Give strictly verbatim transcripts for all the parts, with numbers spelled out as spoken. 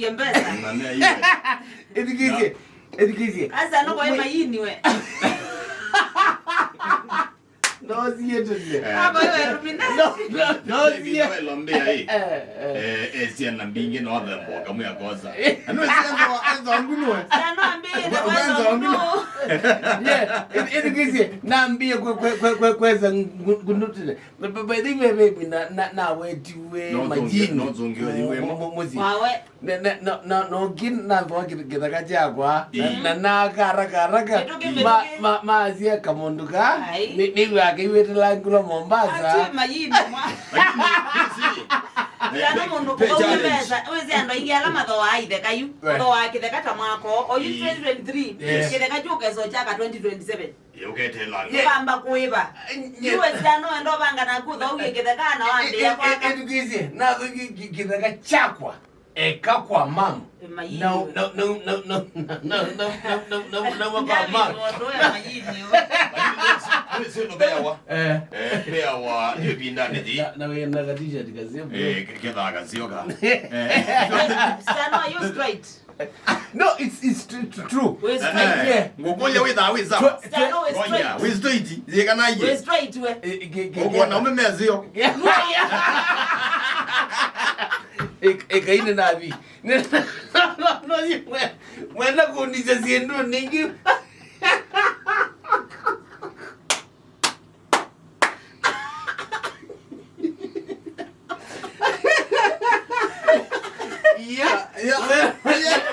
Nĩtũtie mbesa. Na nĩ aiwe. Ĩthikĩĩsye. Ĩthikĩĩsye. Asa no kwa mayini we. Ndosie tũtile. Eh. Aba we Rubina. No, no, ndosie. Ndosie. Eh, eh. Eh, eh, syana mbingĩ no thembo kamwe akosa. Anu esi enzo, enzo wangu nwe. Sana mbili. Enzo wangu. Yeah, ĩthikĩĩsye. Nambie kwe, kwe, kwe, kwe, kweza ngu-, ngundutile. By the way, baby, na, na, na wetiwe majini. No zungi, no zungi, iwe mo. Muzi. Wawe. Na, na, na, na, noki nathwa kĩ-, kĩtheka kyakwa, na, ĩĩ, na naka haraka haraka, mĩtũkĩ, ma, mĩtũkĩ, ma, maasya kamũndũ ka, ai, nĩ, nĩw'aa kaiwĩtĩla ngula Mombasa. Atue mayini mwa. Lakini, si. Kana mũndũ pe-, kũkaume challenge. Mbesa, wĩsĩ andũ aingĩ ala mathooaa itheka yu, we, mathooaa kĩtheka ta mwako, oyu, ĩĩ, twenty twenty-three, yes, kĩtheka kyu ũkesa kyaka twenty twenty-seven. Ye ũketeela. Ye. Ũkamba kũĩva. Nye. Yu wĩsĩ ano enda ũvanga naku ũthaũkie kĩtheka na wambĩĩa kwaka. Ĩthukĩĩsye, nathũkie kĩ-, kĩtheka kyakwa. Eka kwa mam. Ema yini. Na, na, na, na, na, na, na, na, na, na, na, kwa mam. Mayini, mayini, mayini. Lakini sio, sio, sio ndo peawa. Eh. Eh, peawa, hiyo pinda ni. Na, na wewe na ka t-shirt kasio, bro. Eh, ke-, ketha kasio ka. Eh. Sana, you straight. No, it's, it's tr-, tr-, true. We straight. Eh, eh. Yeah. Ngũkũlya wĩthaa wĩ sawa. Tw-, tw-, Sana, we straight. Ngoja, we straight. Yekana ye. We straight, we. Eh, ke-, ke-, ũkuona ke-, ume mezio. Yeah. Ĩk-, ĩkaine nathi. No, no, no, mwe-, mwenda kũndisya syĩndũ ningĩ. Yeah. Yeah.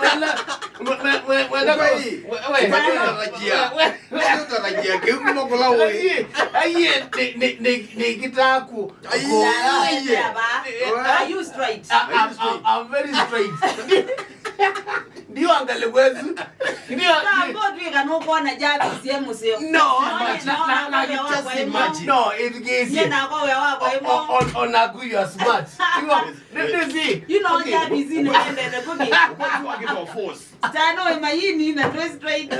Mwenda, mwe-, mwe-, mwenda kũ-, we-, we-, tarajia. Ndio tarajia, kĩu kuma kũla ũĩ. Aiye, aiye, nĩ, nĩ, nĩ, nĩ kitaku. Aiye, aiye. Are you straight? I, I'm, I'm, I'm very straight. Ndio angalia kwetu. Ndio. Tambo twika nukuona Jarvis ye museo. No, na, na, na, na, just imagine. No, ĩthukĩĩsye. Ye nako wĩa wakwa ĩmo. On, on, on aku, you are smart. You are, you see? You know, okay, Jarvis ni endele kuki. Ukwati wake kwa force. Tano we mayini na dress straight.